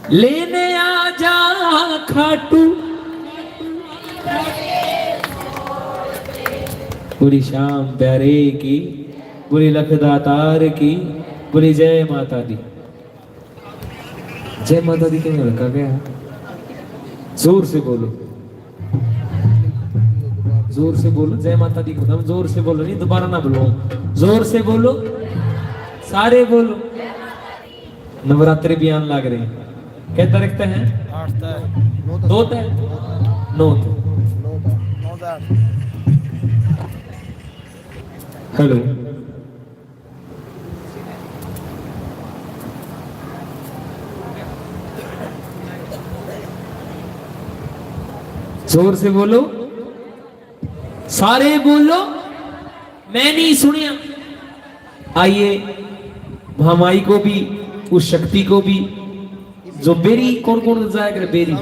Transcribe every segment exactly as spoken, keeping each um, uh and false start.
लेने आ जा खाटू। पूरी शाम प्यारे की, पूरी लखदातार की, पूरी जय माता दी। जय माता दी कहने लगा क्या? जोर से बोलो, जोर से बोलो। जय माता दी को जोर से बोलो, नहीं दोबारा ना बोलो, जोर से बोलो, सारे बोलो। नवरात्रे भी आने लग रहे हैं। कै तारीख तक हैं? आठ तक। दो तक? नौ तक। नौ तक। हेलो। जोर से बोलो, सारे बोलो, मैं नहीं सुनिया। आइए, महामाई को भी, उस शक्ति को भी, जो बेरी, कौन कौन जाया करे बेरी?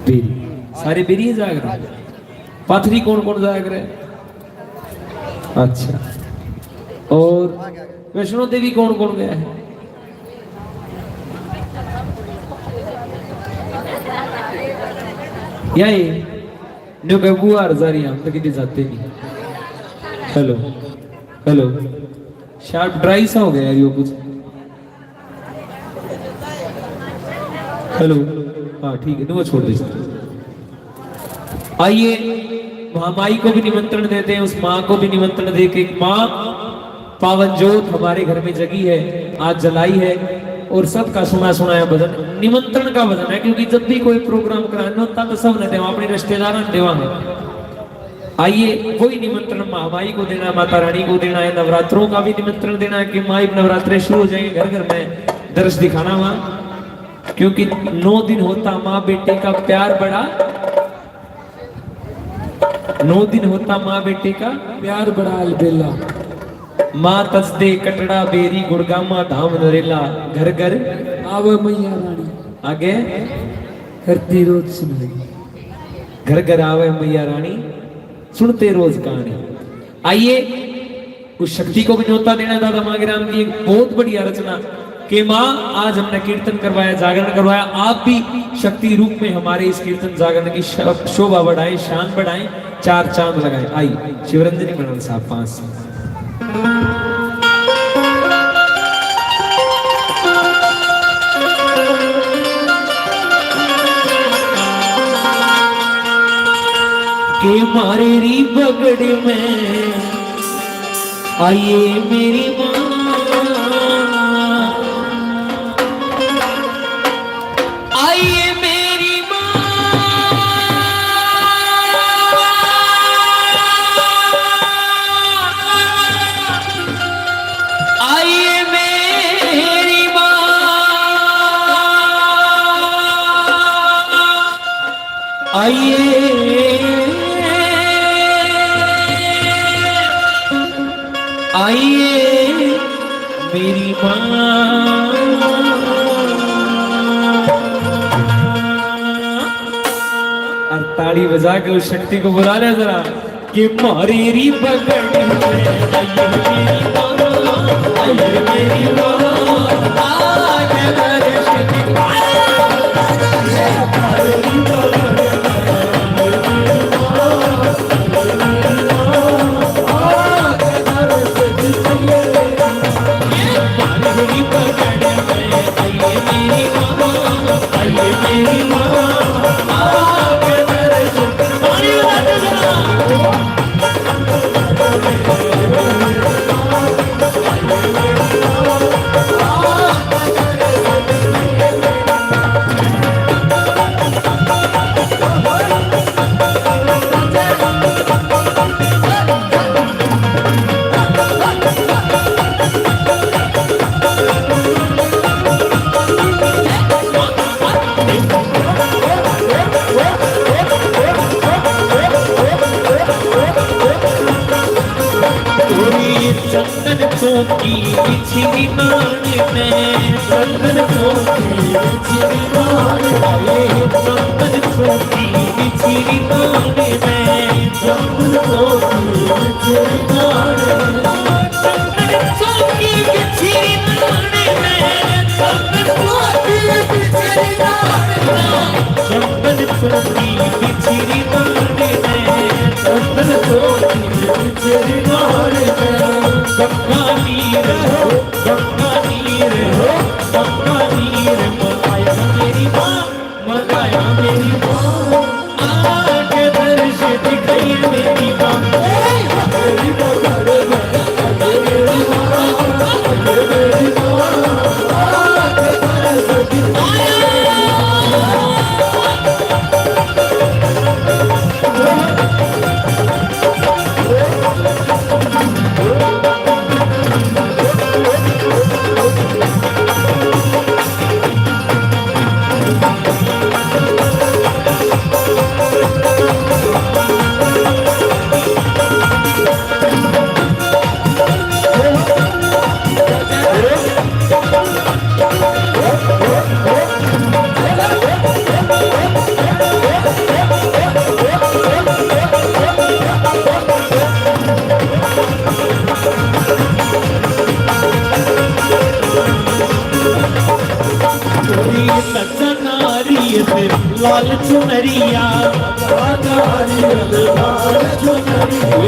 बेरी, सारे बेरी जाया करे। पाथरी कौन कौन जाया करे? अच्छा, और वैष्णो देवी कौन कौन गया है? यही न्यू के बुआर जा रही है, हम तो कितने जाते नहीं। हेलो, हेलो, शार्प ड्राई सा हो गया यार, यो कुछ। हेलो, हाँ ठीक है, न्यू छोड़ दे। आइए, महामाई को भी निमंत्रण देते हैं, उस माँ को भी निमंत्रण देके, माँ पावन जोत हमारे घर में जगी है, आज जलाई है, और सबका सुना सुनाया भजन निमंत्रण का भजन है, क्योंकि जब भी कोई प्रोग्राम कराना होता तो सब ने देवा, अपने रिश्तेदारों ने देवा है। आइए, वही निमंत्रण महामाई को देना है, माता रानी को देना है, नवरात्रों का भी निमंत्रण देना है कि माई नवरात्रे शुरू हो जाएंगे, घर घर में दर्श दिखाना वहाँ, क्योंकि नौ दिन होता माँ बेटे का प्यार बड़ा, नौ दिन होता माँ बेटे का प्यार बड़ा अलबेला। माँ तजदे कटड़ा बेरी गुड़गामा धाम नरेला, घर घर आवे मैया रानी। आगे करती रोज सुनाई। घर घर आवे मैया रानी, सुनते रोज कहानी। आइए, उस शक्ति को भी न्योता देना। दादा मांगेराम की एक बहुत बढ़िया रचना कि माँ, आज हमने कीर्तन करवाया, जागरण करवाया, आप भी शक्ति रूप में हमारे इस कीर्तन जागरण की श-, शोभा बढ़ाएं, शान बढ़ाएं, चार चांद लगाएं। आई शिवरंजनी मंडल साहब पांच सौ। के मारे री बगड़ में आइए मेरी माँ, आइए मेरी माँ, आइए मेरी माँ। आइए, आइए मेरी माँ। और ताली बजा के उस शक्ति को बुला ले जरा। कि मारी री बगड़ में आइए मेरी माँ, आइए मेरी माँ, आके दर्शन चंदन चौकी बिछड़ी नान में, चंदन चौकी बिछड़ी नान में, चंदन चौकी बिछड़ी नान में, चंदन चौकी बिछड़ी नान में, चंदन चौकी बिछड़ी नान में, चंदन चौकी लाल चुनरिया, लाल चुनरिया, लाल चुनरिया।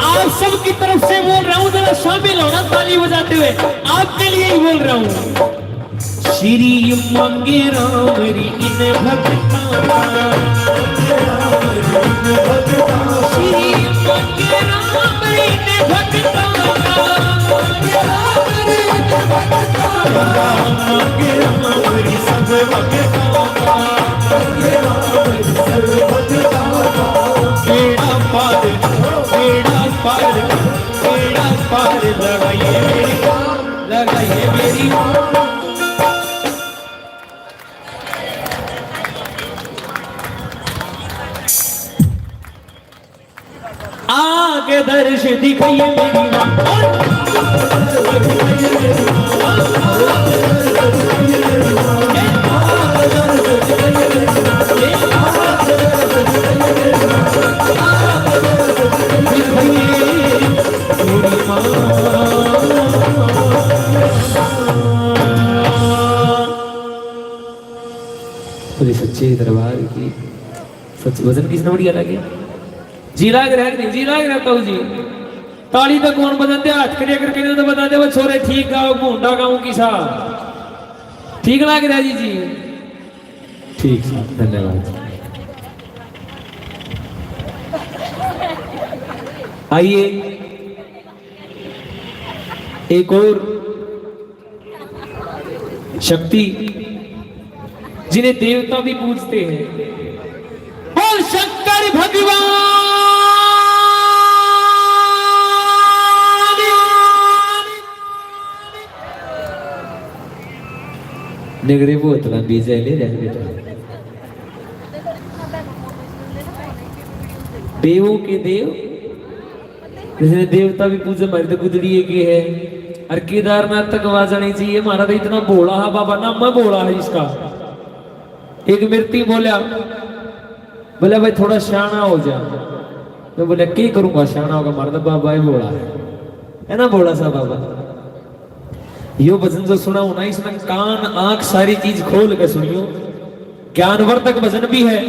आप सबकी तरफ से बोल रहा हूँ, जरा शामिल होना ताली बजाते हुए, आपके लिए ही बोल रहा हूँ। श्री मांगे राम री इन भक्तां का। श्री मांगे राम री इन भक्तां का। मांगे राम री सब भक्तां का। बेड़ा पार, बेड़ा पार, बेड़ा पार लगाइए मेरी, लगाइए मेरी। आगे दर्श दिखाइए मेरी माँ। बोले सच्चे दरबार की। सच, भजन किसने बढ़िया लगे? जी लाग रहा है कि नहीं? जी लाग रहा ताऊ जी। ताली तो कौन बजाते, हाथ खड़े करके तो बता दे, वो छोरे ठीक गाओ, भूंडा गाऊं किसा। ठीक लाग रहा जी, जी। ठीक, धन्यवाद। आइए, एक और शक्ति जिन्हें देवता भी पूजते हैं। बोल शंकर भगवान। निगरे बोतला बीजा ले रहे बेटा। देवों के देव जिसने देवता भी पूजे, मारी तो गुदड़ी एक ही है। और केदारनाथ तक आवाज आनी चाहिए, हमारा तो इतना भोला है बाबा, ना मैं भोला है इसका। एक मिर्ती बोला, बोला, "भाई, थोड़ा शाना हो जा।" मैं बोला, "के करूंगा शाना होगा, हमारा तो बाबा ही भोला है।" है ना भोला सा बाबा? यो भजन जो सुनाऊं ना, इसमें कान, आंख, सारी चीज खोल के सुनियो। ज्ञानवर्धक भजन भी है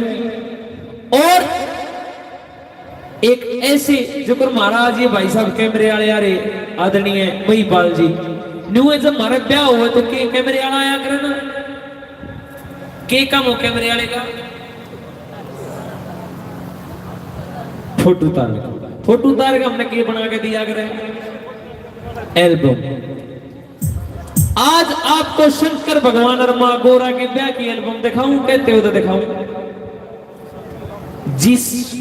और एक ऐसे, जो कर महाराज, ये भाई साहब कैमरे वाले आ रहे, आदरणीय महीपाल जी, न्यू है, जब हमारा ब्याह हुआ तो के कैमरे वाला आया करे ना, के काम हो कैमरे वाले का? फोटो उतार, फोटो उतार के हमने के बना के दिया करे? एल्बम। आज आपको शंकर भगवान और माँ गौरा के ब्याह की एल्बम दिखाऊं, कहते हो तो दिखाऊं। जिस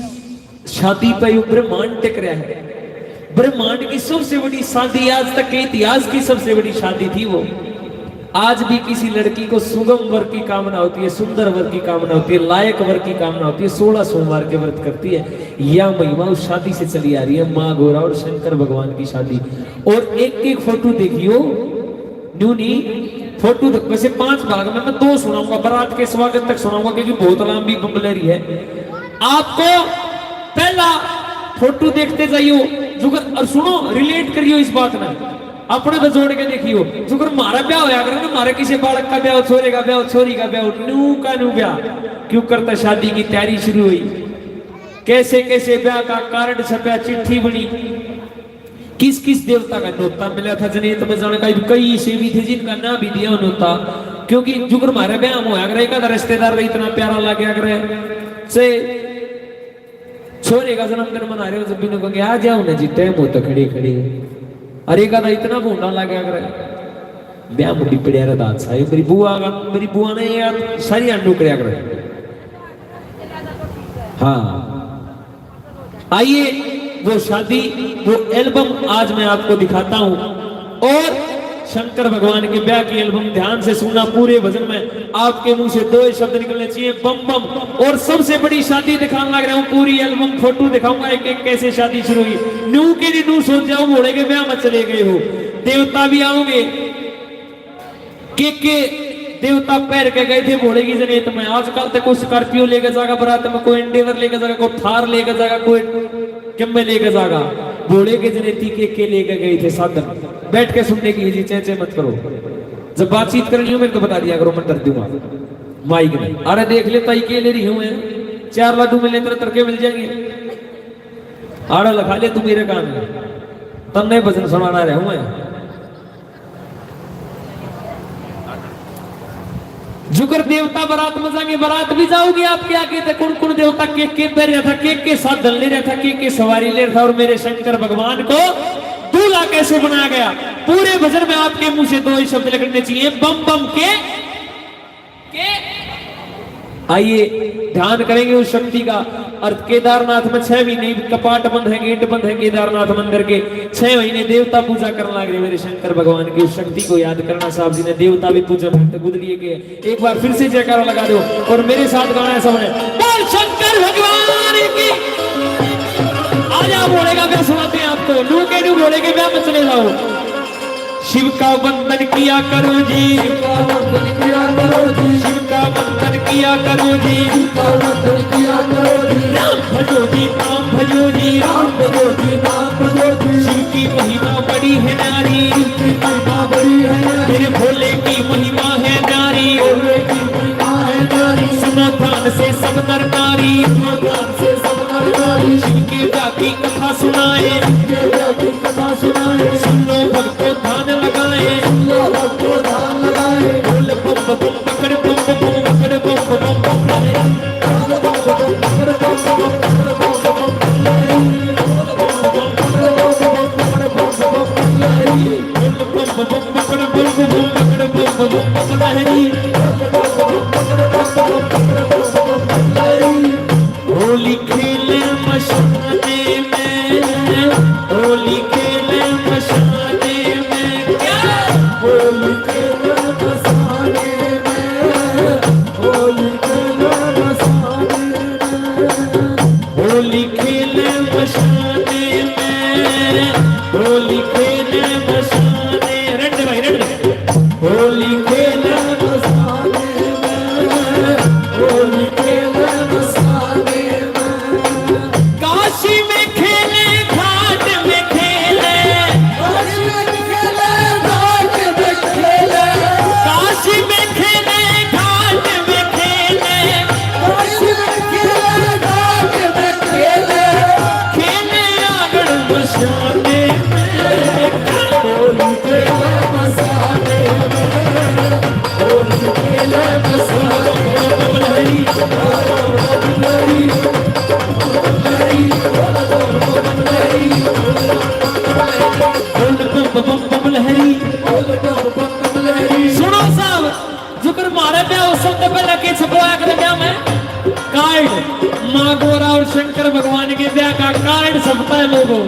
शादी पे यो ब्रह्मांड टिक रहा है, ब्रह्मांड की सबसे बड़ी शादी, आज तक के इतिहास की सबसे बड़ी शादी थी वो। आज भी किसी लड़की को सुगम वर की कामना होती है, सुंदर वर की कामना होती है, लायक वर की कामना होती है, सोलह सोमवार के व्रत करती है। यह महिमा उस शादी से चली आ रही है, माँ गौरा और शंकर भगवान की शादी। और एक एक फोटो देखियो, न्यू नहीं, फोटो देख, वैसे पांच भाग में मैं दो सुनाऊंगा, बारात के स्वागत तक सुनाऊंगा, क्योंकि बहुत लंबी बम्बलेरी है। आपको पहला फोटो देखते जाइयो, जुगर, और सुनो, रिलेट करियो इस बात में, अपने तो जोड़ के देखियो। जुगर, म्हारा ब्याह होया करे ना, म्हारे किसी बालक का ब्याह, छोरे का ब्याह, छोरी का ब्याह, न्यू का न्यू ब्याह। क्यों करता, शादी की तैयारी शुरू हुई, कैसे कैसे ब्याह का कार्ड छपया, चिट्ठी बनी, किस किस देवता का नोता मिला था जनेत में, जाने का कई से भी थे जिनका ना भी दिया नोता, क्योंकि जुगर म्हारे ब्याह में होया करे, एक आधा रिश्तेदार इतना प्यारा लग गया करे से छोरे का जन्मदिन मना रहे हो, जब भी न्यू कहेंगे, "आ जाओ ना जी, टाइम हो तो खड़े खड़े।" अरे, का इतना भोंडा लग गया करे, ब्याह मुंडी पड़िया रहता। अच्छा, ये मेरी बुआ का, मेरी बुआ ने यार सारी आंडू करिया करे। हाँ, आइए, वो शादी, वो एल्बम आज मैं आपको दिखाता हूँ। और शंकर भगवान के ब्याह की एल्बम ध्यान से सुनना, पूरे भजन में आपके मुंह से दो ही शब्द निकलने चाहिए, बम बम। और सबसे बड़ी शादी दिखाने लग रहा हूँ, पूरी एल्बम फोटो दिखाऊंगा एक एक, कैसे शादी शुरू हुई। न्यू के न्यू सोच जाओ, भोले के ब्याह में चले गए हो, देवता भी आओगे। के के देवता पहर के गए थे भोले की जनेत में। आजकल तो कोई स्कॉर्पियो लेके जाएगा बारात में, कोई एंडेवर लेके जाएगा, कोई थार लेके जाएगा, कोई किम्मे लेके जाएगा। भोले के जनेती के के लेके गए थे साधन। बैठ के सुनने की जी, चें चें मत करो। जब बातचीत करनी हो मेरे को बता दिया करो, मैं कर दूंगा माइक में। अरे देख ले ताई, के ले रही हूँ मैं, चार लाडू मिले तेरे तड़के मिल जाएंगे। आड़ा लगा ले तू मेरे कान में, तन्ने भजन सुनाना रहा हूँ मैं। जुकर देवता बारात में जाएंगे, बारात भी जाओगी आपके आगे, तो कौन कौन देवता के के पहर रहा था, के के साधन ले रहा था, के के सवारी ले रहा था, और मेरे शंकर भगवान को दूल्हा कैसे बनाया गया। पूरे भजन में आपके मुंह से दो ही शब्द निकलने चाहिए, बम बम के, के। आइए, ध्यान करेंगे उस शक्ति का। और केदारनाथ में छह महीने कपाट बंद है, गेट बंद है केदारनाथ मंदिर के। छह महीने देवता पूजा करने लग रहे मेरे शंकर भगवान की। उस शक्ति को याद करना। साहब जी ने देवता भी पूजा करते बुध लिए के। एक बार फिर से जयकारा लगा दो और मेरे साथ गाना है सबने, बोल शंकर भगवान की। आजा भोले का ब्याह सुनाते हैं आपको, नू के नू भोले के ब्याह में चले जाओ। शिव का वंदन किया करो जी, शिव का वंदन किया करो जी, शिव का वंदन किया करो जी, शिव का वंदन किया करो जी। राम भजो जी, नाम भजो जी, राम भजो जी, नाम भजो जी। शिव की महिमा बड़ी है न्यारी, शिव की महिमा बड़ी है न्यारी। मेरे भोले की महिमा है न्यारी, भोले की महिमा है न्यारी। सुनो ध्यान से सब नर नारी, सुनो ध्यान से सब नर नारी। शिव के ब्याह की कथा सुनाए, शिव के ब्याह की कथा सुनाए। सुन लो भक्तों ध्यान लगाए, सुन लो भक्तों ध्यान लगाए। बोल बम बम पकड़ बम बम पकड़ बम बम बम। होली खेले मशाने में, होली खेले मशाने में, क्या? होली खेले मशाने में, होली खेले मशाने में, होली खेले मशाने में, होली खेले मशाने। रेड भाई, रेड। होली खेले मशाने में, होली खेले मशाने में। काशी में खेले, घाट में खेले, आता है लोगों।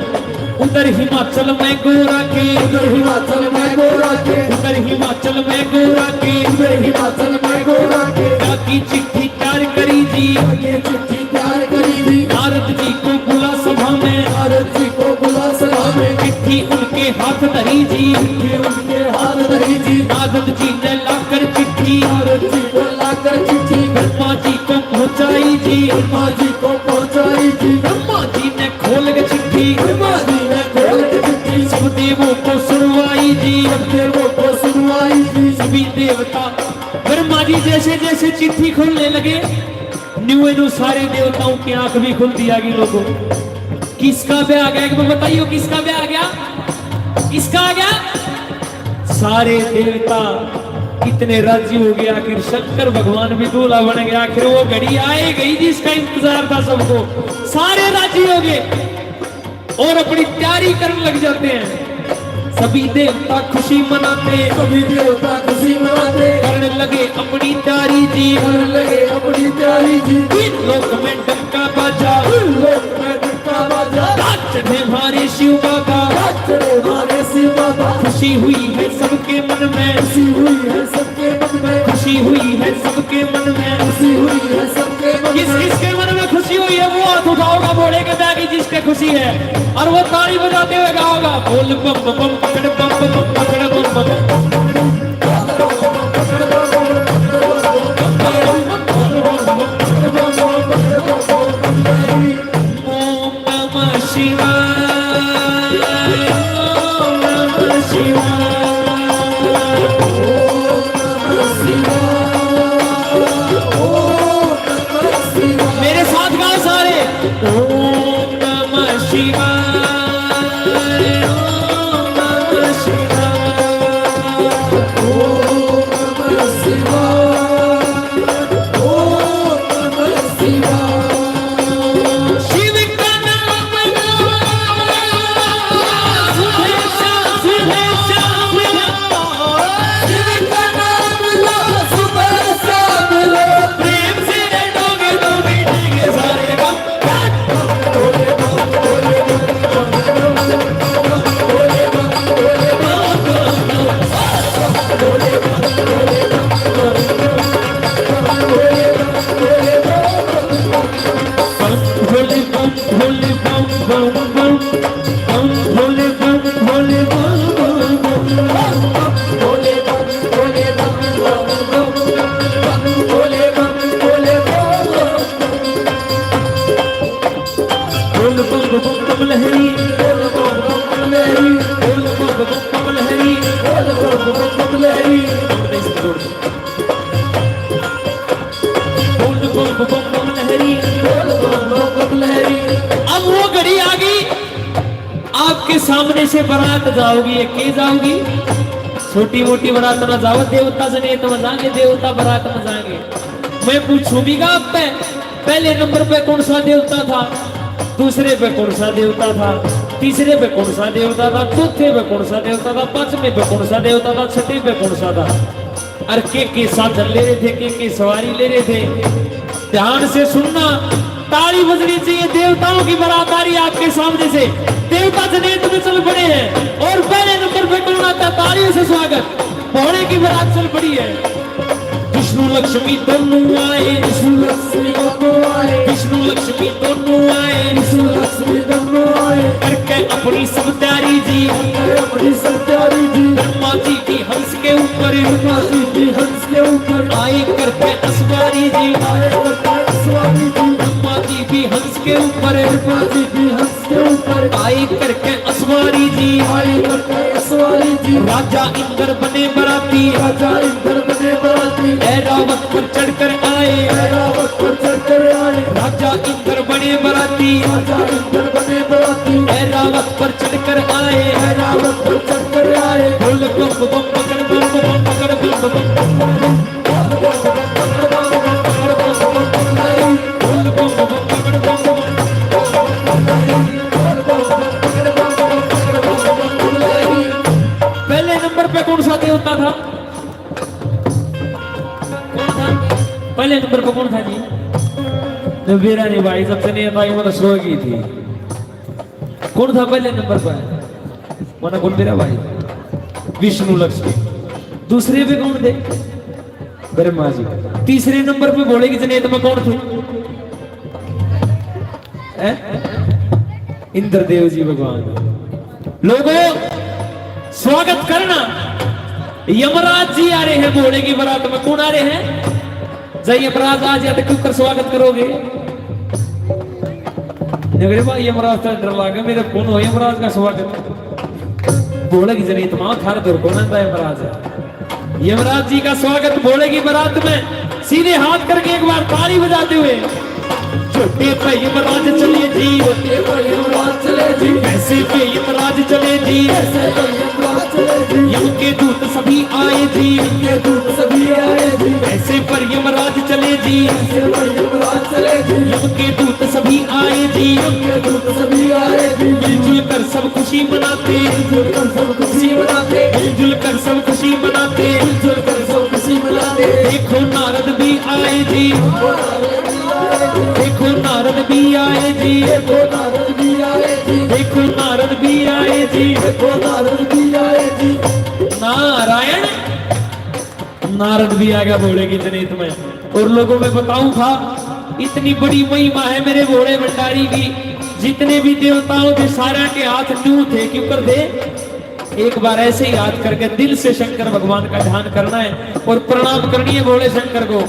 उधर हिमाचल में गोरा के, उधर हिमाचल में गोरा के, उधर हिमाचल में गोरा के, उधर हिमाचल में गोरा के। जाकी चिट्ठी तैयार करी जी, जाकी चिट्ठी तैयार करी जी। नारद जी को बुला सभा में, नारद जी को बुला सभा में। चिट्ठी उनके हाथ धरी जी, चिट्ठी उनके हाथ धरी जी। नारद जी ने लाकर चिट्ठी, नारद जी ने लाकर चिट्ठी। ब्रह्मा जी को पहुंचाई जी, ब्रह्मा जी को पहुंचाई जी। ब्रह्मा जी ने खोल के चिट्ठी, ब्रह्मा जी ने खोल के चिट्ठी। सब देवों को सुनवाई जी, सब देवों को सुनवाई जी। सभी देवता, ब्रह्मा जी जैसे जैसे चिट्ठी खोलने लगे, न्यू न्यू सारे देवताओं की आंख भी खुलती आ गई लोगों। किसका ब्याह आ गया, एक बार बताइयो, किसका ब्याह आ गया? किसका आ गया? सारे देवता इतने राजी हो गए, आखिर शंकर भगवान भी दूल्हा बन गया। आखिर वो घड़ी आए गई जिसका इंतजार था सबको। सारे राजी हो गए और अपनी तैयारी करने लग जाते हैं। सभी देवता खुशी मनाते, सभी देवता खुशी मनाते। करने लगे अपनी तैयारी जी, करने लगे अपनी तैयारी जी। तीन लोक में डंका बाजा, तीन लोक में डंका बाजा। राज चढ़े हमारे शिव बाबा, राज चढ़े हमारे शिव बाबा। खुशी हुई है सबके मन में, खुशी हुई है सबके मन में, खुशी हुई है सबके मन में, खुशी हुई है सबके मन में। किस किसके मन में खुशी हुई है वो हाथ उठाओगा, बोले के बैगी जिसके खुशी है। और वो ताली बजाते हुए गाओगा, बोल बम बम पकड़ बम बम पकड़ बम बम। ओम नमः शिवाय, ओम नमः शिवाय, ओम नमः शिवाय, ओम नमः शिवाय। मेरे साथ गाओ सारे। ओम नमः शिवाय, ओम नमः शिवाय, ओम नमः शिवाय, ओम नमः शिवाय। शिव का नाम लो, सुबह शाम, सुबह शाम, शिव का नाम लो, सुबह शाम लो। प्रेम से डोंगे तो मिटेंगे सारे गम। बोल बम बम बम लहरी, बोल बम बम बम लहरी, बोल बम बम बम लहरी, बोल बम बम बम लहरी। बोल बम बम बम लहरी, बोल बम बम बम लहरी। अब वो घड़ी आ गई, आपके सामने से बारात जाओगी, ये के जाओगी? छोटी मोटी बारात ना जाओ, देवता जनेत में जाएंगे, देवता बारात में जाएंगे। मैं पूछूंगी आप पे, पहले नंबर पे कौन सा देवता था, दूसरे पे कौन सा देवता था, तीसरे पे कौन सा देवता था, चौथे पे कौन सा देवता था, पांचवे पे कौन सा देवता था, छठे पे कौन सा था? और के के साधन ले रहे थे, के के सवारी ले रहे थे? ध्यान से सुनना, ताली बजनी चाहिए। देवताओं की बारात आ रही है आपके सामने से, देवता जनेत में चल पड़े हैं। और पहले नंबर पे कौन आता है? तालियों से स्वागत। भोले की बारात चल पड़ी है। विष्णु लक्ष्मी दोनों आए, विष्णु लक्ष्मी दोनों आए, विष्णु लक्ष्मी दोनों आए, विष्णु लक्ष्मी दोनों आए। करके अपनी सब तैयारी जी, करके अपनी सब तैयारी जी। ब्रह्मा जी भी हंस के ऊपर, ब्रह्मा जी भी हंस के ऊपर। आए करके असवारी जी, आए करके असवारी जी। ब्रह्मा जी भी हंस के ऊपर, ब्रह्मा जी भी हंस के ऊपर। आए करके असवारी जी, आए करके असवारी जी। राजा इंद्र बने बराती, राजा इंद्र बने बराती। ऐरावत पर चढ़कर आए, ऐरावत पर चढ़कर आए। राजा इंद्र बने बराती, राजा इंद्र बने बराती। ऐरावत पर चढ़कर आए, ऐरावत पर चढ़कर आए। बोल बम बम पकड़ बम बम पकड़ बम बम। पहले नंबर पे कौन सा देवता था? कौन था? पहले नंबर पे कौन था जी? तो मेरा नहीं भाई, सबसे नहीं था, ये मतलब स्लो की थी। कौन था पहले नंबर पर? मना कौन मेरा भाई? विष्णु लक्ष्मी। दूसरे पे कौन थे? ब्रह्मा जी। तीसरे नंबर पे भोले की जनेत में कौन थे? हैं? इंद्रदेव जी भगवान। लोगों, स्वागत करना, यमराज जी आ रहे हैं भोले की बारात में। कौन आ रहे हैं? जब यमराज आ जाए तो क्यों कर स्वागत करोगे? नहीं रे भाई, यमराज तो डर लागे, मेरे कौन हो यमराज का स्वागत? भोले की जनेत माँ थारे दूर कौन आता यमराज है? यमराज जी का स्वागत भोले की बारात में। सीधे हाथ करके एक बार ताली बजाते हुए। छोटे पे यमराज चले जी, छोटे पे यमराज चले जी, पैसे पे यमराज चले जी, पैसे पे यमराज चले जी। यम के दूत सभी आए जी, यम के दूत सभी आए जी। पैसे पर यमराज चले जी, पैसे पर यमराज चले जी। यम के दूत सभी आए जी, यम के दूत सभी आए जी। मिलजुल कर सब खुशी मनाते, मिलजुल कर सब खुशी मनाते, मिलजुल कर सब खुशी मनाते, मिलजुल कर सब खुशी मनाते। देखो नारद भी आए जी, देखो नारद भी आए जी, देखो नारद भी आए जी, देखो नारद भी आए जी, देखो नारद भी आए जी। नारायण, नारद भी आ गया भोले की जनेत में। और लोगों में बताऊं था, इतनी बड़ी महिमा है मेरे भोले भंडारी की, जितने भी देवताओं के सारे के हाथ न्यू थे, क्यों कर थे? एक बार ऐसे ही हाथ करके दिल से शंकर भगवान का ध्यान करना है और प्रणाम करनी है भोले शंकर को।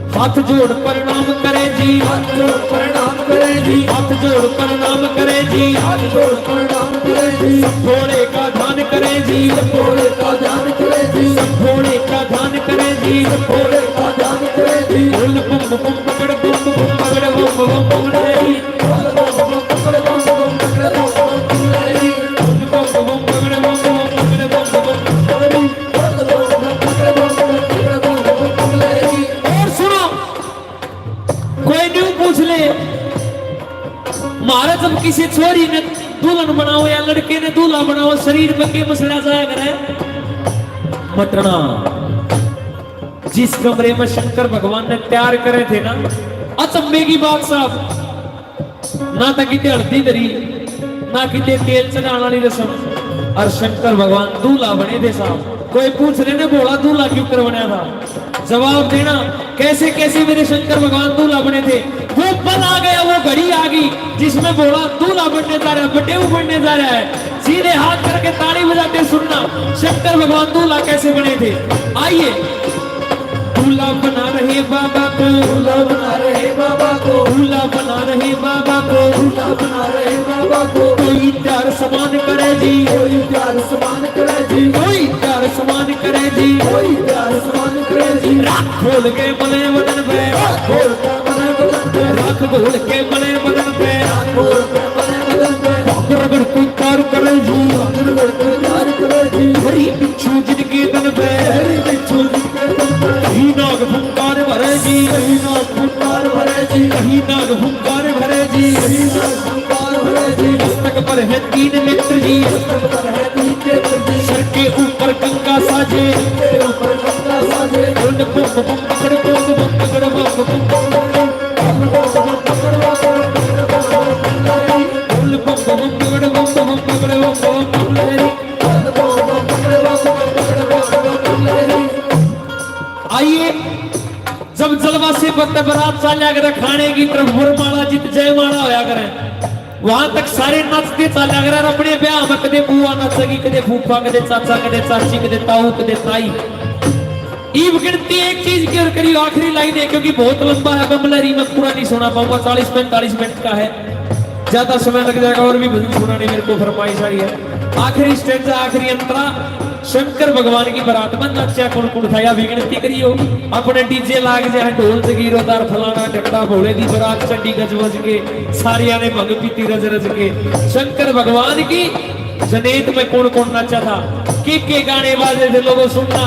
हाथ जोड़ प्रणाम करे जी, हाथ जोड़ प्रणाम करे जी, हाथ जोड़ प्रणाम करे जी, हाथ जोड़ प्रणाम करे जी। सब भोले का ध्यान करे जी, सब भोले का ध्यान करे जी, सब भोले का ध्यान करे जी, सब भोले का ध्यान करे जी। बोल बम बम पकड़ बम बम पकड़ बम बम पकड़ जी। और सुनो, कोई न्यू पूछ ले, महाराज, जब किसी छोरी ने दुल्हन बनाओ या लड़के ने दूल्हा बनाओ, शरीर में के मसला जाया करे? मटना। जिस कमरे में शंकर भगवान ने तैयार करे थे ना, अचंभे की बात साहब, ना तो किते हल्दी धरी, ना किते तेल चढ़ाने वाली रस्म, और शंकर भगवान दूल्हा बने थे साहब। कोई पूछ रहे ने, भोला दूल्हा क्यों कर बना था? जवाब देना, कैसे कैसे मेरे शंकर भगवान दूल्हा बने थे। वो पल आ गया, वो घड़ी आ गई, जिसमें भोला दूल्हा बनने जा रहा है, बटेऊ बनने जा रहा है। सीधे हाथ करके ताली बजाते सुनना, शंकर भगवान दूल्हा कैसे बने थे। आइए। दूल्हा बना रहे बाबा को, दूल्हा बना रहे बाबा को, दूल्हा बना रहे बाबा को, दूल्हा बना रहे बाबा को। कोई प्यार समान करे जी, कोई प्यार समान करे जी, कोई प्यार समान करे जी, कोई प्यार समान करे जी। राख खोल के मले बदन पे, राख खोल के मले बदन पे, राख खोल के मले बदन पे, राख खोल के मले बदन पे। रगड़ कोई प्यार करे जी, रगड़ कोई प्यार करे जी। हरी बिच्छू जिनके तन पे, हरी बिच्छू जिनके तन पे। कहीं नाग फुंकार भरे जी, कहीं नाग फुंकार भरे जी, कहीं नाग फुंकार भरे जी, कहीं नाग फुंकार भरे जी। मस्तक पर है तीन नेत्र जी, मस्तक पर है तीन नेत्र जी। सर के ऊपर गंगा साजे, सर के ऊपर गंगा साजे। बोल बम बम पकड़ बम बम पकड़ बम बम पकड़। बोल बम बम पकड़ बम बम पकड़ बम बम पकड़। आइए, जब जलवा से बत-, बारात चाल्या करे खाने की तरफ, वरमाला जित जयमाला होया करे, वहां तक सारे नाचते चाल्या करे। और अपने ब्याह में कदे बुआ नाचेगी, कदे फूफा, कदे चाचा, कदे चाची, कदे ताऊ, कदे ताई। ईब गिनती एक चीज की और करियो, आखिरी लाइन है, क्योंकि बहुत लंबा है, बमलहरी में पूरा नहीं सुना पाऊंगा, चालीस पैंतालीस मिनट का है, ज्यादा समय लग जाएगा। और भी भजन सुनाने मेरे को फरमाइश आई है। आखिरी स्टेंजा, आखिरी अंतरा, शंकर भगवान की बारात में नाचा कौन कौन था, या विनती करियो। अपने डीजे लाग जाए, ढोल जगीरोदार फलाना ढकड़ा, भोले दी बारात चंडी गजबज के, सारिया ने भंग पीती रज रज के। शंकर भगवान की जनेत में कौन कौन नाचा था, के के गाने बाजे थे, लोगों सुनना।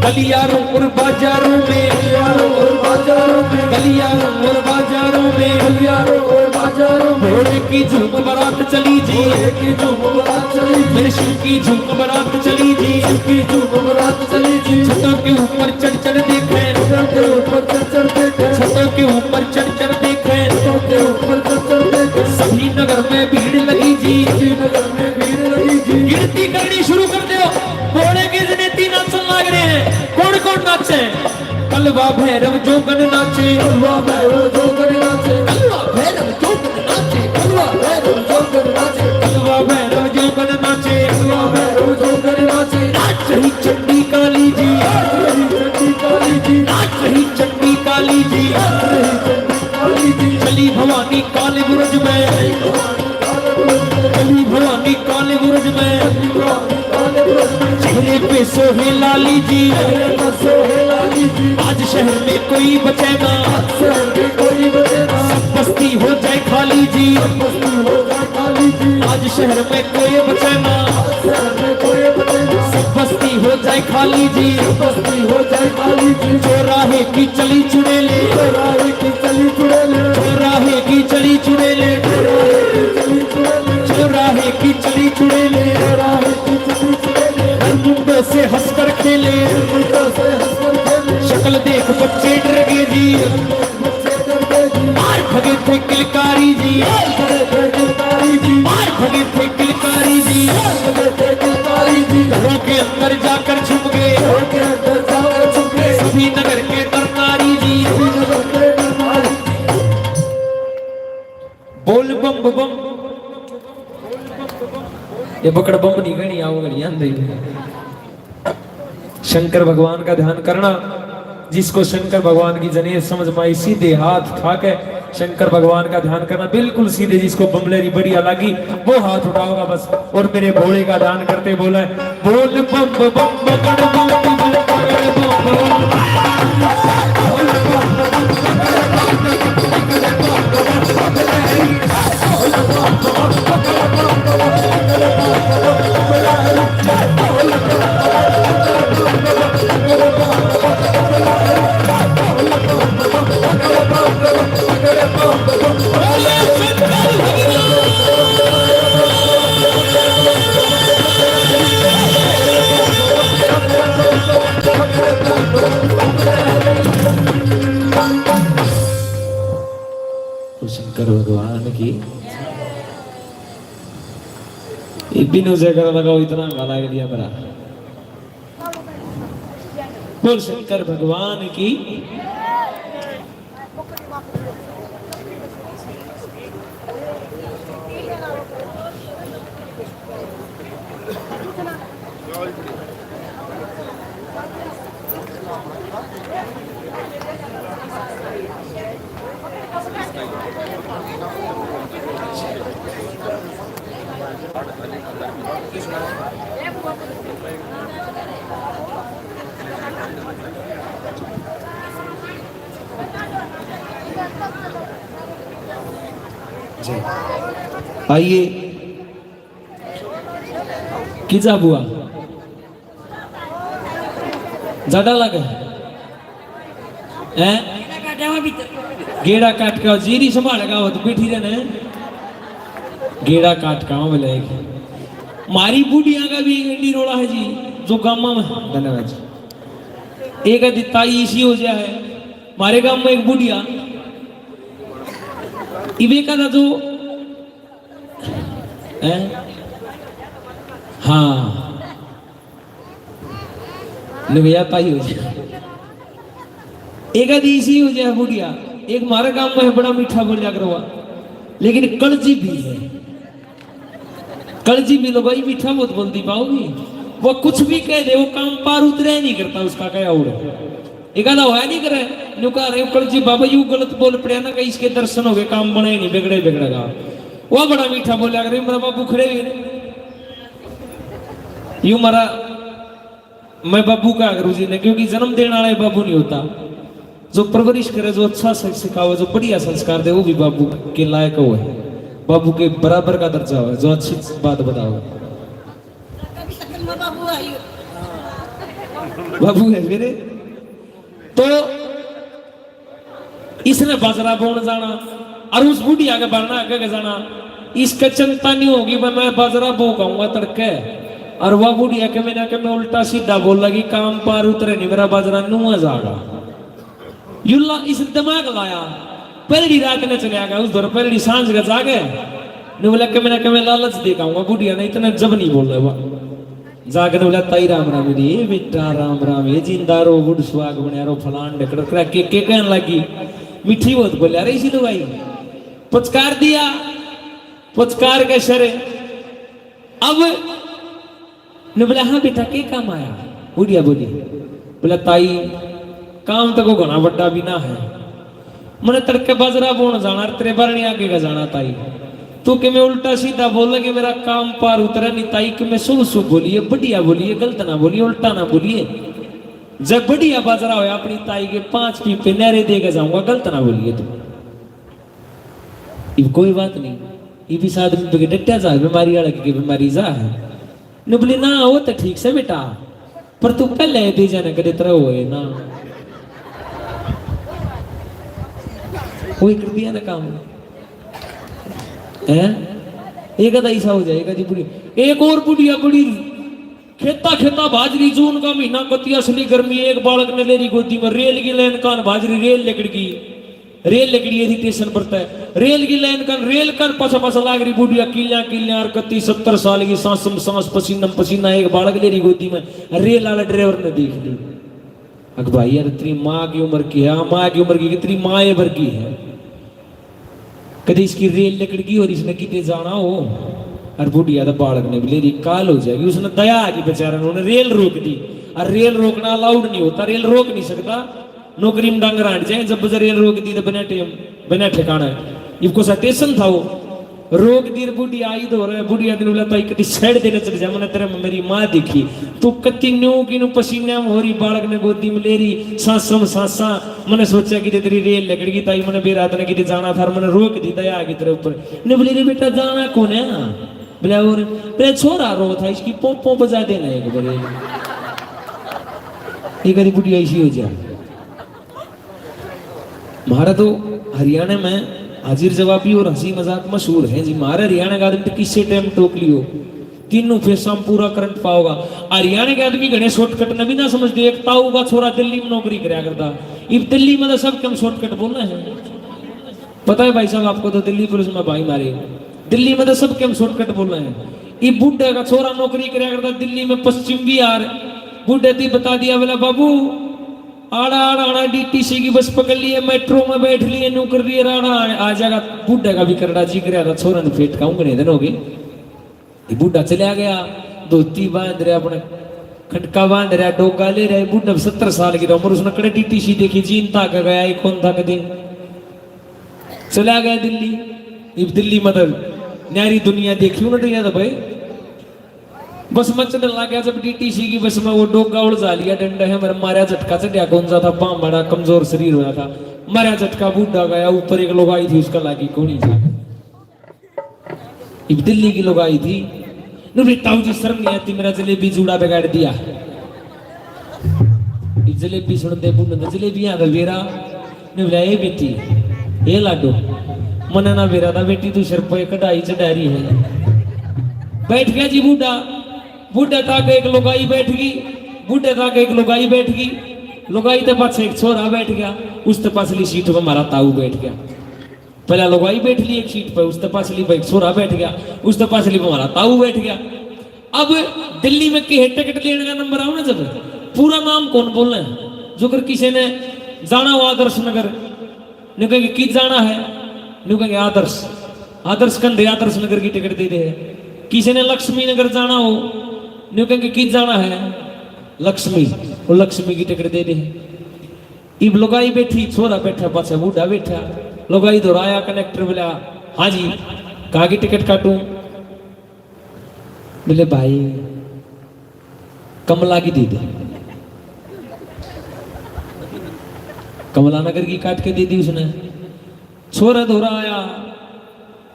गलियारों और बाजारों में, गलियारों और बाजारों में, गलियारों और बाजारों में, गलियारों और बाजारों में। भोले की झूम बारात चली जी, भोले की झूम बारात चली जी। मेरे शिव की झूम बारात चली जी, शिव की झूम बारात चली जी। छतों के ऊपर चढ़ चढ़ देखे, छतों के ऊपर चढ़ चढ़ देखे, छतों के ऊपर चढ़ चढ़ देखे, छतों के ऊपर चढ़ चढ़ देखे। सभी नगर में भीड़ लगी जी। सभी नगर में भीड़ लगी जी। गिनती करनी शुरू कर दो। भोले के जने तीन नाचन लाग रहे हैं। कौन कौन नाचे? कलवा भैरव जोगन नाचे। कलवा भैरव जोगन नाचे। कलवा भैरव जोगन नाचे। कलवा भैरव जोगन नाचे। कलवा भैरव जोगन नाचे। कलवा भैरव जोगन नाचे। नाच रही चंडी काली जी। नाच रही चंडी काली जी। नाच रही चंडी काली जी। नाच रही चंडी काली जी। चली भवानी काले बुरज में। चली भवानी काले बुरज में। चली भवानी काले बुरज में। चेहरे पे सोहे लाली जी। चेहरे पे सोहे लाली जी। आज शहर में कोई बचे ना। आज शहर में कोई बचे ना। सब बस्ती हो जाए खाली जी। सब बस्ती हो जाए खाली जी। आज शहर में कोई बचे ना। आज शहर में कोई बचे ना। सब बस्ती हो जाए खाली जी। सब बस्ती हो जाए खाली जी। चौराहे की चली चुड़ैले। चौराहे की चली चुड़ैले। चौराहे की चली चुड़ैले। चौराहे की चली चुड़ैले। चौराहे की चली चुड़ैले। चौराहे की चली चुड़ैले। हर मुंडे से हंसकर खेले। हर मुंडे से हंसकर खेले। शक्ल देख बच्चे डर गए जी। शक्ल देख बच्चे डर गए जी। मार भगे थे किलकारी जी। मार भगे थे किलकारी जी। मार भगे थे किलकारी जी। मार भगे थे किलकारी जी। घरों के अंदर जाकर छुप गए। घरों के अंदर जाकर छुप गए। सभी नगर के नर नारी जी। सभी नगर के नर नारी। बोल बम बम। ये पकड़ बम नहीं कहनी, आओ घड़ी आंदे ही। शंकर भगवान का ध्यान करना। जिसको शंकर भगवान की जनेत समझ में आई, सीधे हाथ उठा के शंकर भगवान का ध्यान करना। बिल्कुल सीधे, जिसको बमलेरी बढ़िया लगी, वो हाथ उठाओगा बस। और मेरे भोले का ध्यान करते बोले, बोल बम बम बम बम बम बम बम बम बम। शंकर भगवान की। ये बिनु जगह लगाओ, इतना गला के दिया मेरा। बोल शंकर भगवान की। आइए। किजा बुआ? ज्यादा लगे? हैं? गेड़ा काट के जीरी संभालेगा, वो तो बैठी रहने। गेड़ा काट का बोले। मारी बुढ़िया का भी एक एडी रोला है जी, जो गामा में। धन्यवाद जी। एक आदि ताई इसी हो जाए है। मारे गांव में एक बुढ़िया, इबे का था जो, हैं? हाँ, निभया ताई हो जाए। एक आदि इसी हो जाए बुढ़िया। एक मारे गांव में बड़ा मीठा बोलिया करवा, लेकिन कलजी भी है। कलजी भी तो भाई मीठा बहुत बोलती पाओगी। वो कुछ भी कह दे, वो काम पार उतरे नहीं करता, उसका क्या उड़े। एक आधा होया नहीं करे, न्यू कह रहे हो, "कलजी बाबा यू गलत बोल पड़े ना, कहीं इसके दर्शन हो गए, काम बने नहीं, बिगड़े बिगड़ेगा।" वो बड़ा मीठा बोला करे, "मेरा बाबू खड़े हुए ने, यू मारा, मैं बाबू कहा करूँ जी ने, क्योंकि जन्म देने वाला ही बाबू नहीं होता। जो परवरिश करे, जो अच्छा सं-, सिखावे, जो बढ़िया संस्कार दे, वो भी बाबू के लायक हो है, बाबू के बराबर का दर्जा हो, जो अच्छी बात बतावे।" बाबू है मेरे। तो इसने बाजरा बोण जाना और उस बुढ़िया के बारना आगे के जाना। इसके चिंता नहीं होगी, मैं, मैं बाजरा बो खाऊंगा तड़के। और वह बुढ़िया के मैंने के मैं उल्टा सीधा बोल लगी, "काम पार उतरे नहीं, मेरा बाजरा नुआ जागा।" युल्ला इस दिमाग लाया। पहली रात ने चले आ गया, उस दौर पहली सांझ का जागे। ने बोला कि मैंने कमे लालच दे के आऊंगा, बुढ़िया ने इतने जब नहीं बोल रहा। जागने बोला, ताई राम राम। रे बेटा राम राम, ये जिंदा रो, गुड सुहाग बने रो, फलान ढकड़ करा के, के कहने लगी। मीठी बहुत बोलिया रे इसी लुगाई। पुचकार दिया, पुचकार के शरे। अब ने बोला, हाँ बेटा, के काम आया? बुढ़िया बोली, बोला, ताई, काम तो को घना बड़ा भी ना है। मैंने तड़के बाजरा बोण जाना, तेरे बारणी आगे का जाना ताई। तू कि मैं उल्टा सीधा बोल के मेरा काम पार उतरा नहीं ताई, कि मैं शुभ शुभ बोलिए, बढ़िया बोलिए, गलत ना बोलिए, उल्टा ना बोलिए। जब बढ़िया बाजरा होया अपनी ताई के पांच पीपे न्यारे दे के जाऊंगा, गलत ना बोलिए तू। इब कोई बात नहीं, इब इस आदमी पे डटा जा, बीमारी वाला की बीमारी जा है। नुबली ना हो तो ठीक से बेटा, पर तू पहले दे जाने कदे तरह होए ना। वही कर दिया ना काम। हैं? एक आधा ऐसा हो जाएगा जी। बुढ़ी, एक और बुढ़िया बड़ी खेता खेता भाजरी, जून का महीना, कती असली गर्मी, एक बालक ने ले रही गोदी में, रेल की लाइन कान भाजरी, रेल लिकड़ गई। रेल लिकड़ी थी स्टेशन पर तै, रेल की लाइन कन, रेल कन पस पस लाग रही बुढ़िया, किल्या किल्या और कत्ती सत्तर साल की, सांस में सांस, पसीना में पसीना, एक बालक ले रही गोदी में। रेल वाला ड्राइवर ने देख ली, अक भाई यार, तेरी माँ की उम्र की है, माँ की उम्र की, तेरी माँ ये वर्गी है। कभी इसकी रेल लिकड़ गई और इसने कितने जाना हो, और बुढ़िया तो बालक ने भी ले रही, काल हो जाएगी। उसने दया आ गई बेचारा, उन्होंने रेल रोक दी। और रेल रोकना अलाउड नहीं होता, रेल रोक नहीं सकता। नौकरी में डांगर हट जाए, जब बजर रेल रोक दी तो बिना टेम, बिना ठिकाना है। इनको स्टेशन था वो, रोक दी, बुढ़िया आई दो रहे, बुढ़िया दिन बोला, ताई कति साइड देने चले जा, मैंने तेरे में मेरी माँ देखी, तू कति न्यू की न्यू पसीने में हो रही, बालक ने गोदी में ले रही, सांसों में सांसा। मैंने सोचा कि तेरी रेल लकड़ गई ताई, मैंने बेरात ने किते जाना था, मैंने रोक दी, दया आ गई तेरे ऊपर। ने बोली, रे बेटा, जाना कौन है? बोले, और बोले, छोरा रो था, इसकी पों पों बजा देना एक बार। ये करी बुढ़िया ऐसी हो जा। म्हारा तो हरियाणा में हाजिर जवाबी और हंसी मजाक मशहूर है जी। म्हारे हरियाणा का आदमी तो किसी टाइम टोक लियो, तीनों फेसा में पूरा करंट पाओगा। हरियाणा के आदमी घणे शॉर्टकट न भी ना समझते। एक ताऊ का छोरा दिल्ली में नौकरी करया करता, इब दिल्ली में तो सब कम शॉर्टकट बोलना है। पता है भाई साहब आपको, तो दिल्ली पुलिस में भाई मारे, दिल्ली में तो सब कम शॉर्टकट बोलना है। इब बूढ़े का छोरा नौकरी करया करता दिल्ली में, पश्चिम बिहार। बूढ़े ती बता दिया, बोला, बाबू, आड़ा आड़ा आड़ा डीटीसी की बस पकड़ लिए, मेट्रो में बैठ लिए, न्यू कर लिए, राड़ा आ जाएगा। बूढ़े का भी करड़ा जी कर रहा था, छोरा ने फेट का उंगने दिन हो गए। ये बूढ़ा चला गया, धोती बांध रहा, अपने खटका बांध रहा, डोगा ले रहा। बूढ़ा सत्तर साल की उम्र, उसने कड़े डीटीसी देखी, जीन था के गया, ये कौन था के दिन चला गया दिल्ली। इब दिल्ली मतलब न्यारी दुनिया देखी उन्होंने, याद भाई। बस में चढ़ने लग गया, जब डीटीसी की बस में वो डोगा उलझा लिया, डंडा है, मर मारा झटका चढ़िया, कौन सा था, पाँव बड़ा कमजोर शरीर होया था, मारा झटका, बूढ़ा गया। ऊपर एक लुगाई थी, उसका लागी कोनी था। इब दिल्ली की लुगाई थी, नु बेटा जी शर्म नहीं आती, मेरा जलेबी जूड़ा बिगाड़ दिया। इब जलेबी सुनते बुन तो जलेबी आ बेरा, नु बोला, ए बेटी, ए लाडो, मने ना बेरा था बेटी, तू सिर पे कढ़ाई चढ़ा रही है। बैठ गया जी बूढ़ा, बूढ़े तक एक लुगाई बैठ गई, बूढ़े तक एक लुगाई बैठ गई, लुगाई ते पाछे एक छोरा बैठ गया, उस ते पाछली सीट पे हमारा ताऊ बैठ गया। पहला लुगाई बैठ ली एक सीट पे, उस ते पाछली पे एक छोरा बैठ गया, उस ते पाछली पे हमारा ताऊ बैठ गया। अब दिल्ली में किहे टिकट लेने का नंबर आओ ना, जब पूरा नाम कौन बोलना है, जो कर किसी ने जाना हो आदर्श नगर, न्यू कहेंगे कित जाना है, न्यू कहेंगे आदर्श। आदर्श कंधे आदर्श नगर की टिकट दे दे है। किसी ने लक्ष्मी नगर जाना हो, न्यू कहेंगे कित जाना है, लक्ष्मी। वो लक्ष्मी की टिकट दे दे है। इब लुगाई बैठी, छोरा बैठा, पाछे बूढ़ा बैठा। लुगाई धोरा आया, कंडक्टर बोला, हाँ जी, कहाँ की टिकट काटूं? बोले, भाई, कमला की दे दे। कमला नगर की काट के दे दी उसने। छोरा धोरा आया,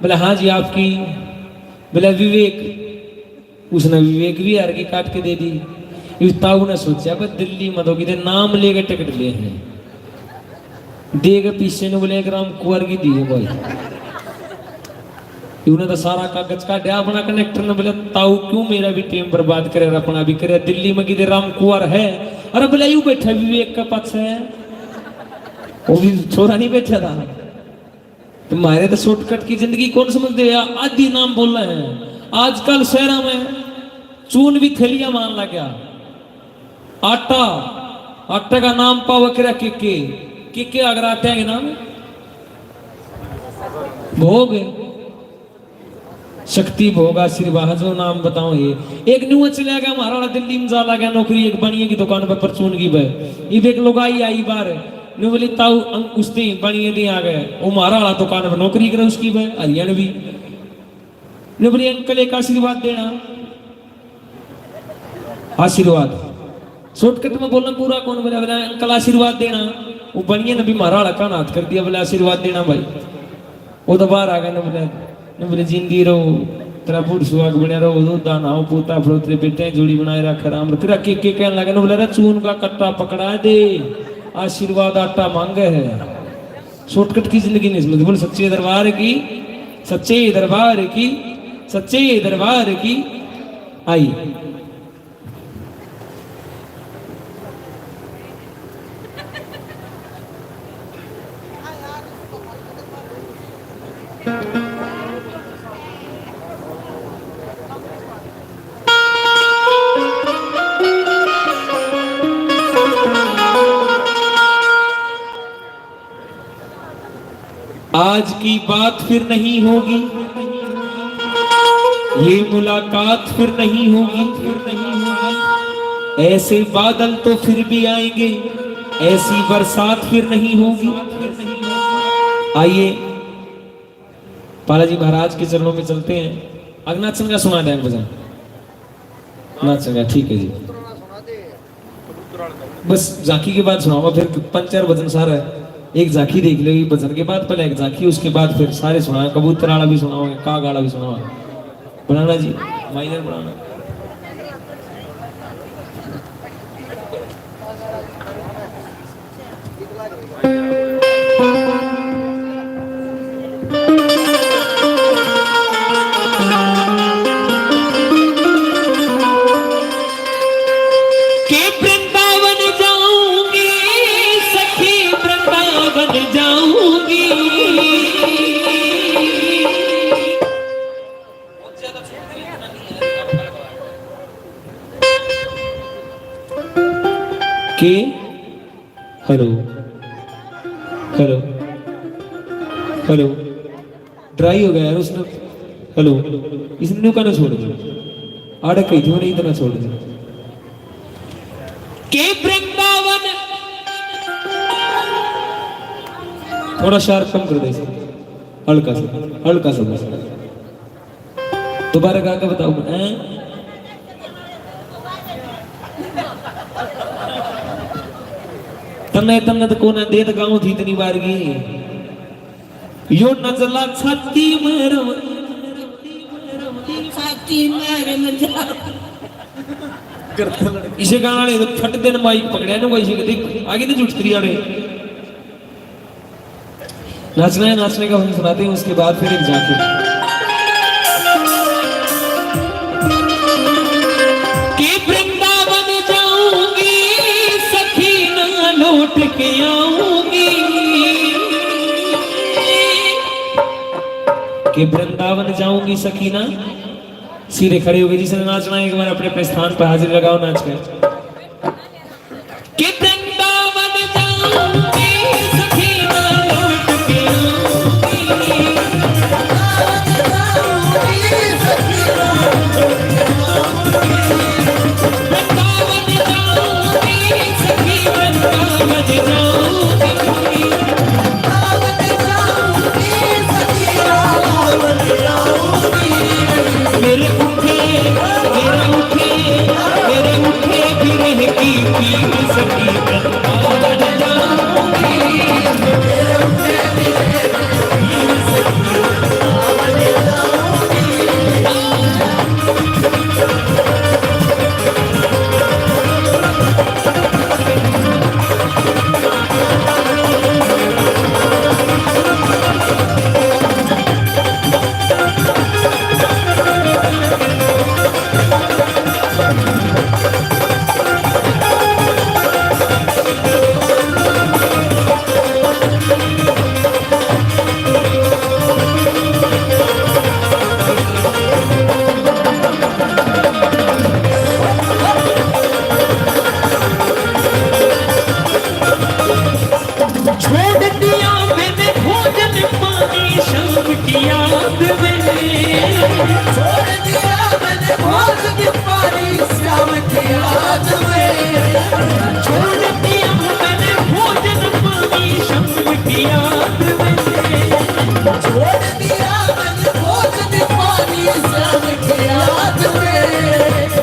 बोले, हाँ जी, आपकी। बोले, विवेक। उसने विवेक विहार की काट के दे दी। इस ताऊ ने सोचा, भाई, दिल्ली में तो किते नाम लेके टिकट ले हैं। दे के पीछे ने बोले, एक राम कुंवर की दी है भाई। उन्हें तो सारा कागज काटा अपना। कंडक्टर ने बोला, ताऊ क्यों मेरा भी टाइम बर्बाद करे और अपना भी करे, दिल्ली में किधर राम कुंवर है? अरे बोला, यू बैठा विवेक के पाछे है, वो भी छोरा नहीं बैठा था। तुम्हारे तो शॉर्टकट की जिंदगी कौन समझते हो यार? आधी नाम बोल रहे हैं। आजकल शहरों में चून भी थैलियां मान लग गया। आटा, आटे का नाम पावे करा के के, के के अगर आटे के नाम भोग, शक्ति भोग आशीर्वाद, जो नाम बताओ ये। एक न्यू चला गया, म्हारा वाला दिल्ली में जा लगा नौकरी, एक बनिए की दुकान पर परचून की बे। इब एक लुगाई आई बाहर, न्यू बोली, "ताऊ, हम उसने बनिए दे आ गए, वो म्हारा वाला दुकान पर नौकरी करे उसकी बे, हरियाणवी।" न्यू बोली, "अंकल, एक आशीर्वाद देना।" आशीर्वाद। शॉर्टकट में बोलना पूरा कौन बोला, बोला, "अंकल, आशीर्वाद देना।" वो बनिए ने भी म्हारा वाला कान हाथ कर दिया, बोले, "आशीर्वाद देना भाई।" वो तो बाहर आ गया ना, बोले, ना बोले, "जिंदी रहो, तेरा बूढ़ सुहाग बने रहो, दूध दान आओ, पोता फलो, तेरे बेटे जोड़ी बनाए रख राम।" तेरा के के कहने लगा ना, बोले, "अरे चून का कट्टा पकड़ा दे, आशीर्वाद आटा मांगे है।" शॉर्टकट की जिंदगी नहीं समझ। बोल, सच्चे दरबार की, सच्चे दरबार की, सच्चे दरबार की आई। आज की बात फिर नहीं होगी, ये मुलाकात फिर नहीं होगी, ऐसे बादल तो फिर भी आएंगे, ऐसी बरसात फिर नहीं होगी। आइए, बालाजी महाराज के चरणों में चलते हैं। अगनाचन का सुना दें भजन। नाचन का, ठीक है जी। बस झांकी के बाद सुनाऊंगा, फिर पंच चार भजन सारा है। एक झांकी देख लो, ये भजन के बाद पहले एक झांकी, उसके बाद फिर सारे सुनाए, कबूतर वाला भी सुनाओगे, काग वाला भी सुनाओगे। बनाना जी, माइनर बनाना। के वृंदावन जाऊंगी सखी, वृंदावन जाऊंगी। के हेलो, हेलो, हेलो। ड्राई हो गया यार उसने। हेलो, इसने न्यू कहना छोड़ दिया। आड़े कही थी मैंने, इतना छोड़ दिया। के वृंदावन। थोड़ा शार्प कम कर दे इसे। हल्का सा, हल्का सा बस। दोबारा गा के बताओ, हैं? तन्ने, तन्ने तो कोने दे तो गाऊं थी इतनी बार की। यो नजला छाती में रम-, छाती में रम जा। इसे गाना नहीं तो फट देन माइक पकड़या ना कोई, इसे देख, आगे नहीं जुट तेरी आड़े। नाचना है, नाचने का हम सुनाते हैं, उसके बाद फिर एक झांकी। कि वृंदावन जाऊंगी सखी ना लौट के आऊंगी। कि वृंदावन जाऊंगी सखी ना, सीधे खड़े हो गए, जिसने नाचना है एक बार अपने अपने स्थान पर हाजिर लगाओ नाच कर। कि वृंदावन जाऊंगी सखी ना लौट के आऊंगी। वृंदावन जाऊंगी सखी, वृंदावन जाऊंगी। मेरे उठे, मेरे उठे, मेरे उठे फिर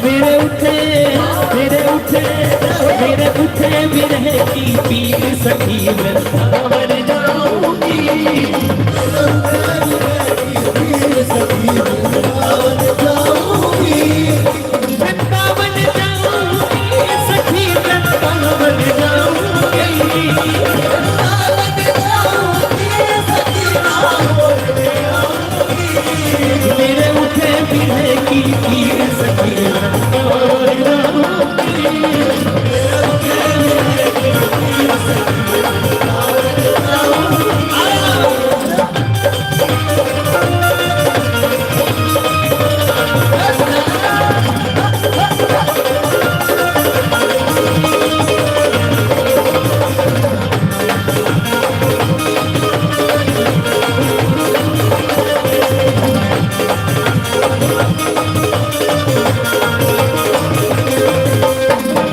मेरे उठे, मेरे उठे, मेरे उठे विरह की पीर सखी, वृंदावन जाऊंगी। वृंदावन जाऊंगी सखी, वृंदावन जाऊंगी। मेरे उठे विरह की पीर सखी, वृंदावन जाऊंगी।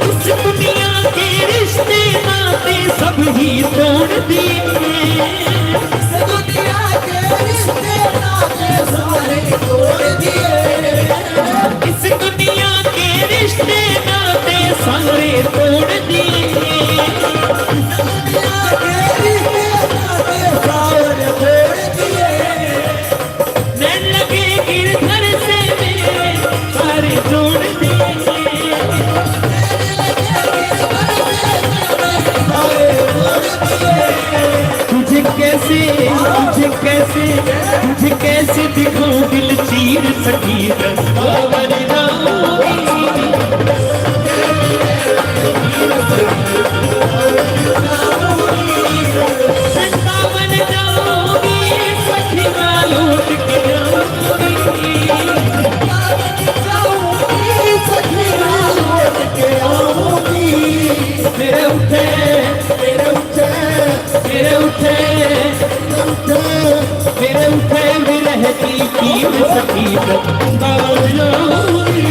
इस दुनिया के रिश्ते नाते सब ही तोड़ दिए। इस दुनिया के रिश्ते नाते सारे तोड़ दिए। इस दुनिया के रिश्ते नाते सारे तोड़ दिए। इस दुनिया के रिश्ते नाते सारे तोड़ दिए। नैन लगे गिरधर से मेरे सारे जोड़ दिए। तुझे कैसे, तुझे कैसे, तुझे कैसे दिखाऊं दिल चीर सखी, वृंदावन जाऊंगी। वृंदावन जाऊंगी सखी, मैं लौट के आऊंगी। वृंदावन जाऊंगी सखी, मैं लौट के आऊंगी। मेरे उठे, मेरे उठे, मेरे उठे, मेरे उठे, मेरे उठे विरह की पीर सखी, वृंदावन जाऊंगी।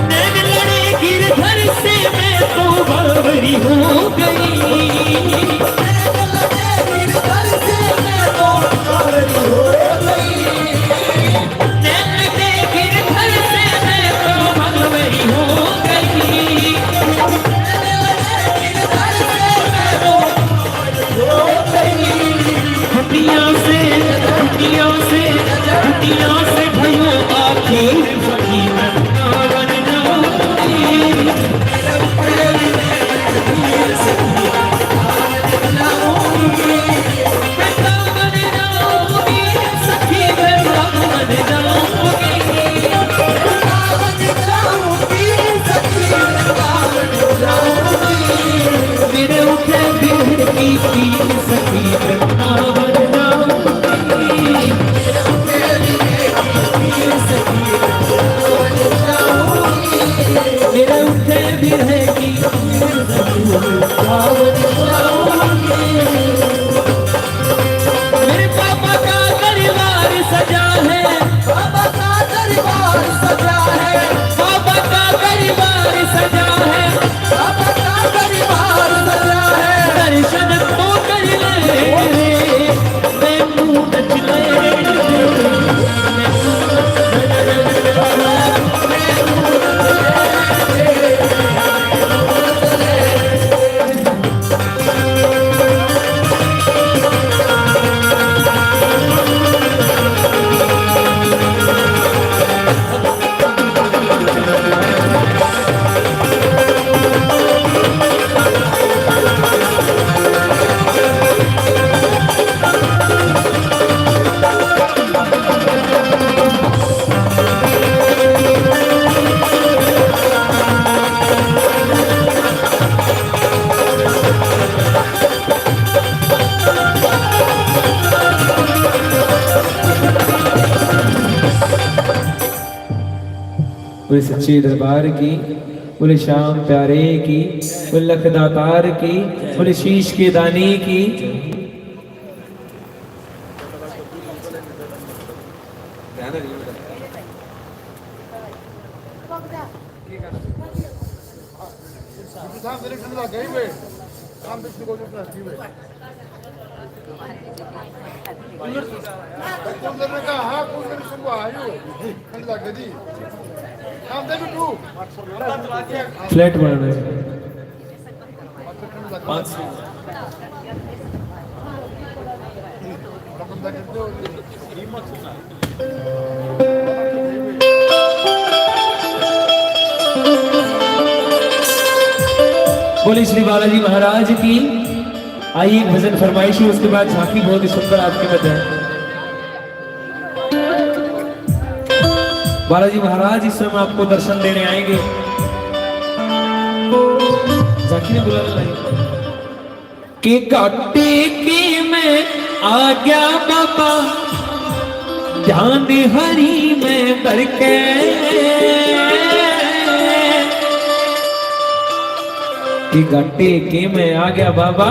नैन लड़े गिरधर से मैं तो बावरी हो गई। नैन लड़े गिरधर से मैं तो बावरी हो गई। नैन लड़े गिरधर से मैं तो बावरी हो गई। नैन लड़े गिरधर से मैं तो दुनिया से, दुनिया से, दुनिया से भयो आखिर सखी, वृंदावन जाऊंगी। वृंदावन जाऊंगी सखी, वृंदावन जाऊंगी। वृंदावन जाऊंगी सखी, वृंदावन जाऊंगी। मेरे उठे दिल की पीर सखी, वृंदावन जाऊंगी। मेरे उठे दिल की पीर सखी, वृंदावन जाऊंगी। मेरे बाबा का दरबार सजा है, बाबा का दरबार सजा है, बाबा का दरबार सजा है, बाबा का दरबार सजा है। दर्शन तो कर ले, मैं मुंह नच ले। बोले सच्चे दरबार की, बोले श्याम प्यारे की, बोले लख दातार की, बोले शीश के दानी की। काम पे शुरू हो जाता है। कूलर, कूलर ने कहा, हाँ, कूलर सुनवा आयो, ठंड लग गई। काम दे बिट्टू। फ्लैट बन रहे हैं। पाँच सौ। बोले श्री बालाजी महाराज की। आइए, एक भजन फरमाइशी, उसके बाद झांकी बहुत ही सुंदर आपके मध्य है। बालाजी महाराज इस समय आपको दर्शन देने आएंगे। झांकी ने बुला लाई। के घाटे के मैं आ गया बाबा, ध्यान हरी में धर के। के घाटे के मैं आ गया बाबा,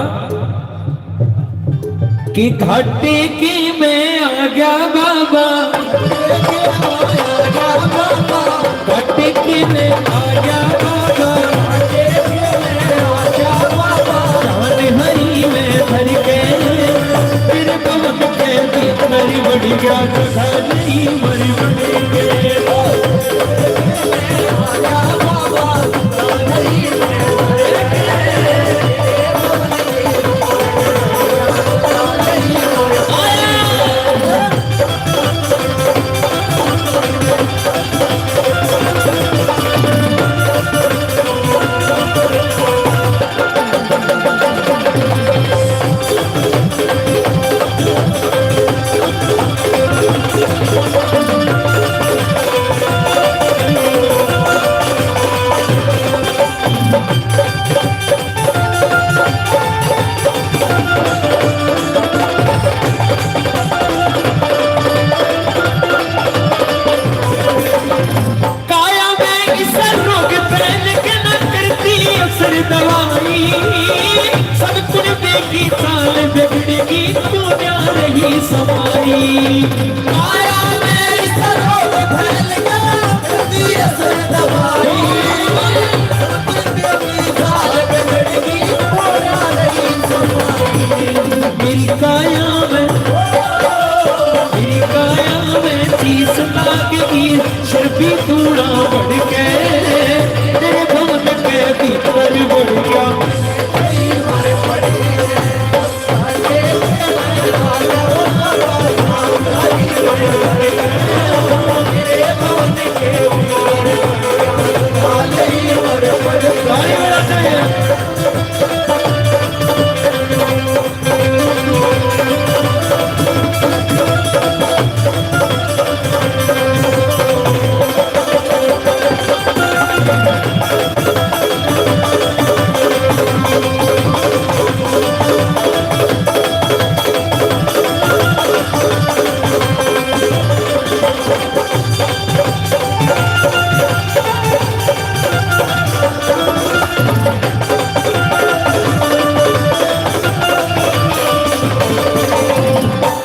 के घाटे के मैं आ गया बाबा, घाटे के मैं आ गया बाबा, जान हरी में भर के, तेरे पवन के भीतर बढ़ गया, जगह नहीं मर बढ़ के। काया में इस रोग फैल के ना करती असर दवाई, सब कुण बेगी चाल बिगड़ेगी, तू जा रही समाई। काया में इस रोग फैल के ना करती असर दवाई, सब कुण बेगी चाल बिगड़ेगी, तू जा रही समाई। मेरी काया में, मेरी काया में चीस लाग गई, शर्फी तूड़ा बढ़ के, तेरे भवन के भीतर बढ़ गया।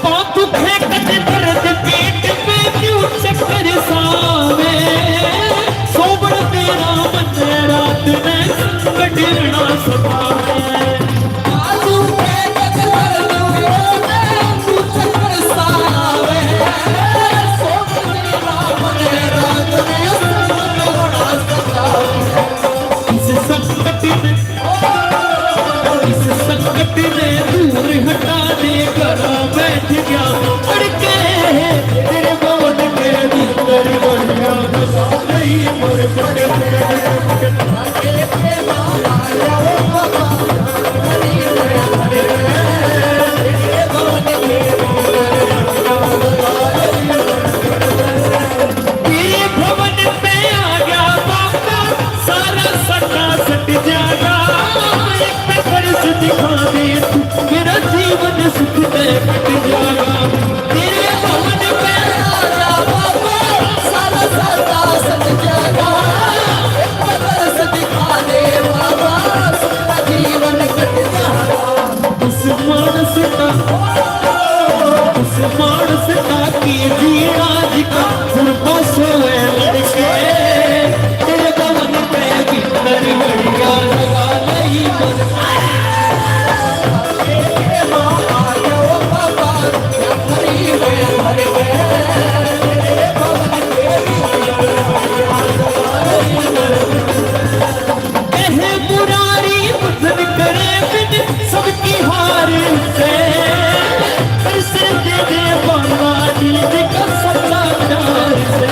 पाँव दुखे कद दर्द पेट में क्यों चक्कर सावे, सोवण तेरा मन रात में संकट ना सतावे। पाँव दुखे कद दर्द पेट में क्यों चक्कर सावे, सोवण तेरा मन रात में संकट ना सतावे। इस संकट में, इस संकट ने दूर हटा दे, घरा बैठ गया अड़ के, तेरे भवन के भीतर बढ़ गया, नहीं मर पड़ के। तेरे भवन में आ गया बाबा, सारा सन्नाटा सट जाएगा। एक पे फर्श दिखा दे तू, मेरा जीवन सुख में कट जाएगा। तेरे भवन में आ गया बाबा, सारा सन्नाटा सट जाएगा। एक पे फर्श दिखा दे बाबा, सारा जीवन कट जाएगा। उस मानस का, उस मानस का की जी आज का गुरबा सोए लड़के, तेरे भवन पे भीतर बढ़िया लगा नहीं मन। सिर दे दे बाला दिल का सच्चा प्यार से।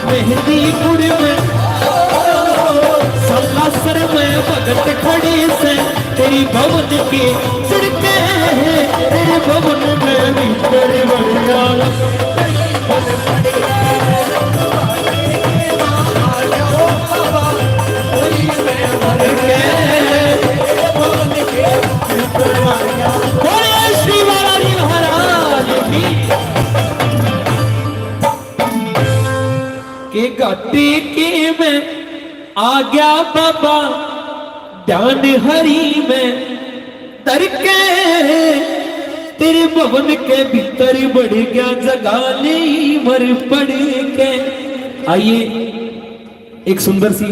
मेहंदीपुर में सलासर में भगत खड़े से, तेरी भवन के सिड़के हैं, तेरे भवन में भीतर बढ़िया। बोले श्री बालाजी महाराज की। के घाटे के में आ गया बाबा, ध्यान हरी में धर के, तेरे भवन के भीतर बढ़ गया, जगा ली मर पड़ के। आइए, एक सुंदर सी